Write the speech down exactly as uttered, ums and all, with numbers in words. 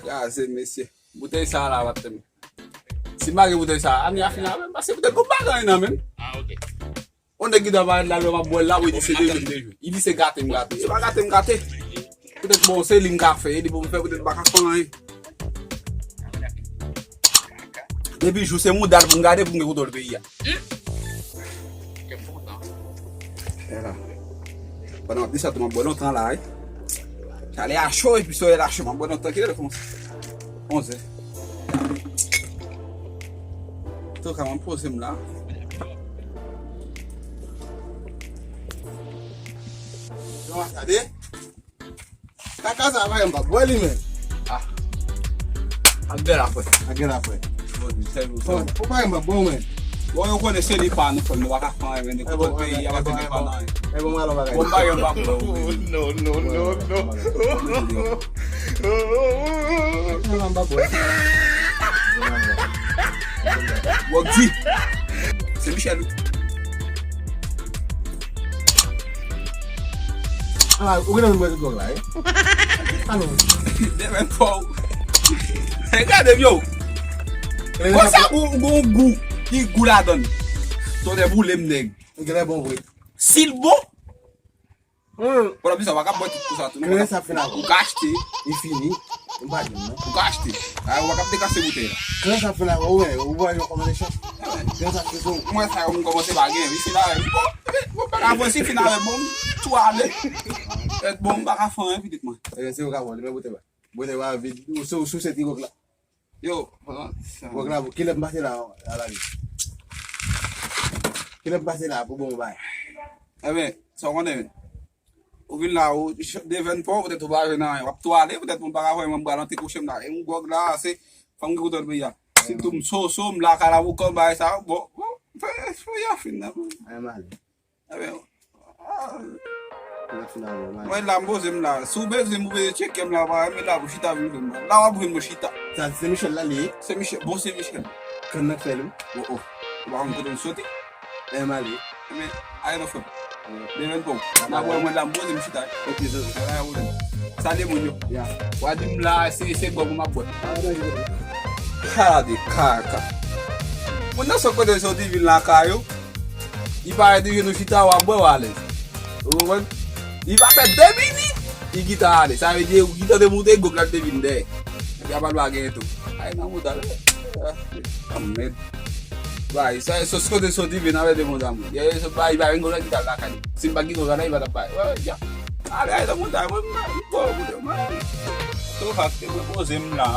Kraze, mesye. Boutèy sa la, w ap tande. Si m pa gen boutèy sa, ane a fin la, men, paske poutèt gon bagay nan men. Ah, ok. On nèg ki ta parèt la, lè m ap bwè l la, wi, li se de jou, de jou. Li se gate m gate. Se pa gate m gate. Poutèt bon, se li m ka fè, e li pou m fè, poutèt m pa ka fè anyen. Depi jou se mouda l pou m gade, pou m gen kontwòl peyi a. E la. Pandan m ap di sa tou, m ap bwè lontan la, wi. Chalè a cho, epi solèy la cho, m ap bwè lontan. Kilè l kòmanse? Onzè. Antouka, m ap poze m la. Gade. Kaka sa, pa gen m pa bwè li, men. Ah. Ap bèl apre. Ap bèl apre. Bon, ou pa gen m pa bwè, men. Bon, yo konnen se li pa nou fè, nou pa ka fè anyen, men, kote peyi a pa te gen pa nan anyen. E bon, m al yon bagay. Bon, m pa gen m pa bwè. No, no, no, no. Wòk di. Se Michel, wi. Ah, ou genlè vin bwè tout dwòg la, eh? Alò. Demen pa w. Hey, gade m, yo. Konsa ou gon gou, ki gou ladann. Tonnè boule m, nèg. Ou genlè bon vre. Si l bon, Ou la di sa, w pa ka bwè tout konsa tou, non. Kleren sa fin avè w. Ou ka achte. Li fini. M pa di m non. Ou ka achte. A, ou pa ka dekase boutèy la. Kleren sa fin avè w, ou wè, ou wè yo kòman de chan. Kleren sa fin avè w. Mwen sa yo m kòmanse pa gen, li fin avè m. Bon, bon, pa ka fè si fin avè m, bon, tou ale. Et bon, m pa ka fè anyen pitit mwen. E se yo ka pran, li men boutèy la. Boutèy la vid, ou sou, sou se ti gòk la. Yo, pandan sa. Bon, Glavo, kilè m pase la, a la vi? Kilè m pase la pou bon bay? Ebyen, sa w konnen, ou vin la, ou devèn pa w, poutèt ou pa jwenn anyen. W ap tou ale, poutèt mwen pa ka fè mwen bral nan ti kouche m la. E m gwòg la, se fanm ki koute l peyi a. Sitou m soso, m lakay la pou kò bay sa. Bon, bon, fè, fè y a fin nan. Ay, m ale. Ebyen, ah, mwen la m poze m la. Si w bezwen m, ou bezwen tcheke m la, pa men la pou chita vin jwenn mwen. La w ap jwenn mwen chita. Sa se Michel la li ye? Se Michel, bon se Michel. Kann nan k fè l wi. Oh, oh. Ou pa konn kote m soti? Ebyen m ale. Ebyen, ale non frè m. Demen pa w. N ap wè mwen la m poze m chita. Ok, zanmi. Sa pa gen pwoblèm. Salye moun yo. Ya. W a di m la, se, se gwòg m ap bwè. Ala de kaka. Moun nan sot kote l soti vin lakay ou. Li parèt li jwenn ou chita, w ap bwè, w alèz. Ou konprann? Li pa fè de minit, li gentan ale. Sa vle di, ou gentan te moute, gwòg la te vin dèyè. Epi apa l pa genyen tou. Ay, nan mouda l. Anmèd. Bay, sa, sot kote soti, vin avè de mouda moun. Ye, sot bay, bay, gwòg la gentan lakay li. Si l pa gen gwòg la, li pa t ap bay. Wè, wè, ya. Ale, ale, nan mouda, mwen, mwen, mwen, mwen, mwen. Tou faske mwen poze m la.